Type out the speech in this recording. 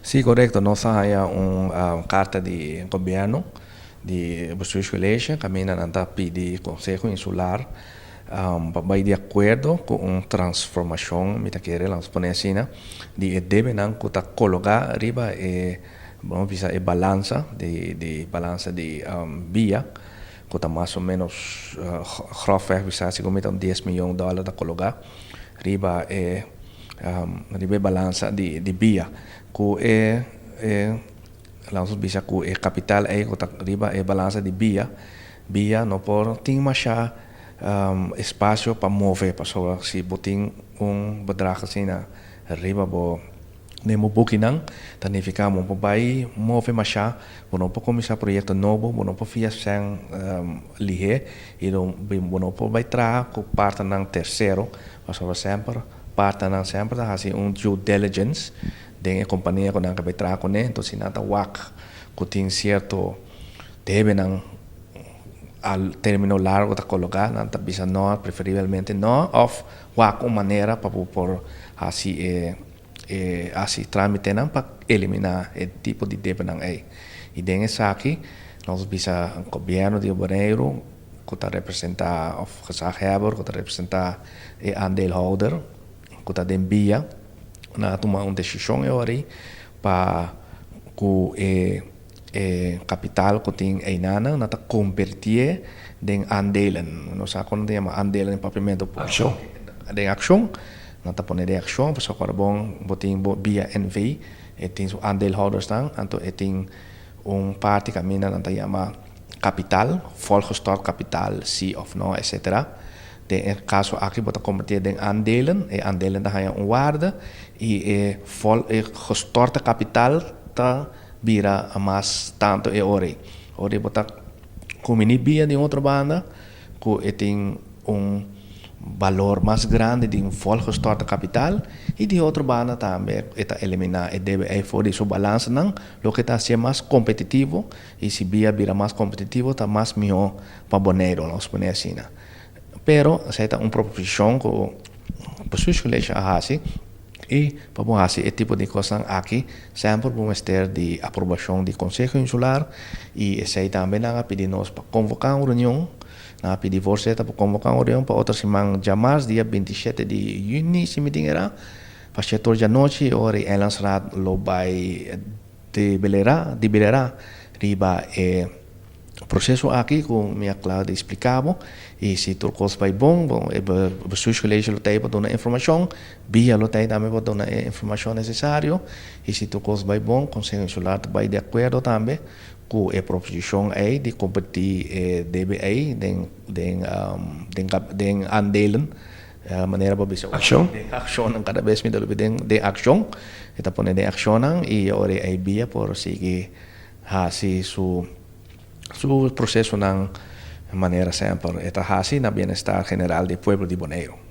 Sí, korekto. Nos a haña un karta di gobièrnu di Bestuurscollege kaminda nan ta pidi Konseho Insular pa bai di akuerdo ku un transformashon, mi ta kere lanos pone asina, di e debenan ku ta kologá riba e, bo bisa e balansa di di balansa di bia ku ta mas o ménos grofweg bisa segun mi ta un dies miyon dòler ta kologá riba e riba e balansa di di bia ku e e lanos bisa ku e kapital ei ku ta riba e balansa di bia, bia no por tin masha espasio pa move pasobra si bo tin un bedrag asina riba bo Den bo bukinan ta nifiká bo por bai move mashá, bo no por kuminsá proyekto nobo, bo no por fia sèn lihé i bo no por bai traha ku partnernan tersero, pasobra semper partnernan semper ta hasi un due diligence den e kompania ku nan ke bai traha kuné, enton si nan ta wak ku tin sierto debenan a término largo ta kologá, nan ta bisa nò, preferibelmente nò òf Wak un manera pa bo por hasi e e hasi trámitenan pa eliminá e tipo di debenan ei. I den esaki nos bisa gobièrnu di Boneiru ku ta representá òf gezaghèber ku ta representá e aandeelhouder ku ta den bia nan a tuma un desishon e ora ei pa ku e E kapital ku tin einanan nan ta kombertié den aandelen. No sa kon nan ta yama aandelen den papiamentu. Akshon. Den akshon. Nan ta pone den akshon pasobra ora bon bo tin bo bia NV e tin su aandeelhoudersnan anto e tin un parti kaminda nan ta yama kapital, volgestort kapitaal si òf no etcetera. Den e kaso aki bo ta kombertié den aandelen, e aandelen ta haña un waarde i e vol e gestorte kapitaal ta bira mas tanto e ora ei. Ora ei bo ta kuminí bia di un otro banda ku e tin un balor mas grandi di un volgestorte kapital i di otro banda tambe e ta eliminá e debe ei for di su balansanan loke ta hasié mas kompetitivo i si bia bira mas kompetitivo ta mas mihó pa Boneiru nos pone asina. Pero esei ta un proposishon ku Bestuurscollege a hasi. I pa bo hasi e tipo di kosnan aki, semper bo mester di aprobashon di Konseho Insular i esei tambe nan a pidi nos pa konvoká un reunion. Nan a pidi voorzitter pa konvoká un reunion pa otro siman djamars, dia 27 di yüni, si mi tin erá, pa shete or djanochi, e ora e Eilandsraad lo bai deliberá riba e Proceso aki cu mi a cla di splica bo y si tur cos bay bon, bon e bestuurscollege lo ta pa duna informacion, bia lo ta tambe pa duna e informacion necesario y si tur cos bay bon, Conseho Insular ta bay di acuerdo tambe cu e proposicion ey di converti e debe ey den den den aandelen, manera bo bisa Accion. Den accionnan, cada bes mi ta lobi den den accion, e ta pone den accionnan y ora ey bia por sigui Hasi su su procesonan manera semper e ta hasi na bienestar general di e pueblo di Boneiru.